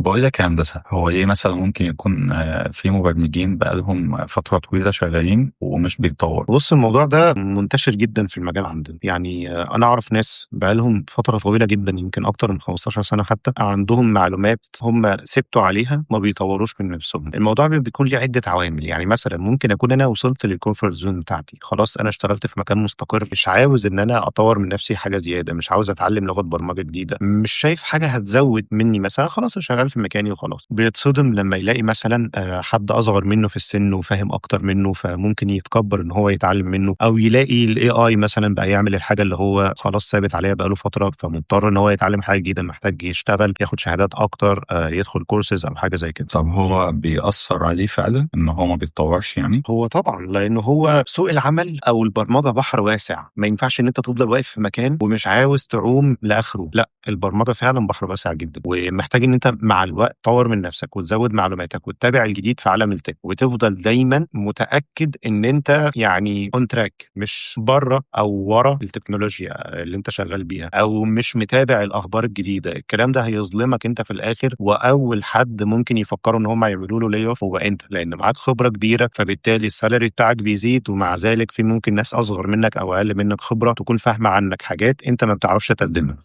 بقول لك يا هندسة، هو ليه مثلا ممكن يكون في مبرمجين بقالهم فترة طويلة شغالين ومش بيتطوروا؟ بص، الموضوع ده منتشر جدا في المجال عندنا. يعني انا اعرف ناس بقالهم فترة طويلة جدا، يمكن اكتر من 15 سنة حتى، عندهم معلومات هم ثبتوا عليها، ما بيطوروش من نفسهم. الموضوع بيكون ليه عده عوامل. يعني مثلا ممكن اكون انا وصلت لل comfort zone بتاعتي، خلاص انا اشتغلت في مكان مستقر، مش عاوز ان انا اطور من نفسي حاجة زياده، مش عاوز اتعلم لغة برمجة جديده، مش شايف حاجة هتزود مني مثلا، خلاص انا شغال في مكاني وخلاص. بيتصدم لما يلاقي مثلا حد اصغر منه في السن وفاهم اكتر منه، فممكن يتكبر ان هو يتعلم منه، او يلاقي ال AI مثلا بقى يعمل الحاجة اللي هو خلاص ثابت عليها بقاله فتره، فمضطر ان هو يتعلم حاجة جديده، محتاج يشتغل، ياخد شهادات اكتر، يدخل كورسز او حاجة زي كده. طب هو بيأثر عليه فعلا إن هو ما بيتطورش يعني؟ هو طبعا، لانه هو سوق العمل او البرمجة بحر واسع، ما ينفعش ان انت تفضل واقف في مكان ومش عاوز تعوم لاخره. لا، البرمجة فعلا بحر واسع جدا، ومحتاج ان انت مع الوقت تطور من نفسك وتزود معلوماتك وتتابع الجديد في عالم ال tech، وتفضل دايما متاكد ان انت يعني on track، مش بره او ورا التكنولوجيا اللي انت شغال بيها، او مش متابع الاخبار الجديده. الكلام ده هيظلمك انت في الاخر، واول حد ممكن يفكروا ان هم يعملوا له layoff هو انت، لان معاك خبره كبيره، فبالتالي ال salary بتاعك بيزيد. ومع ذلك في ممكن ناس اصغر منك او اقل منك خبره تكون فاهمه عنك حاجات انت ما بتعرفش تقدمها.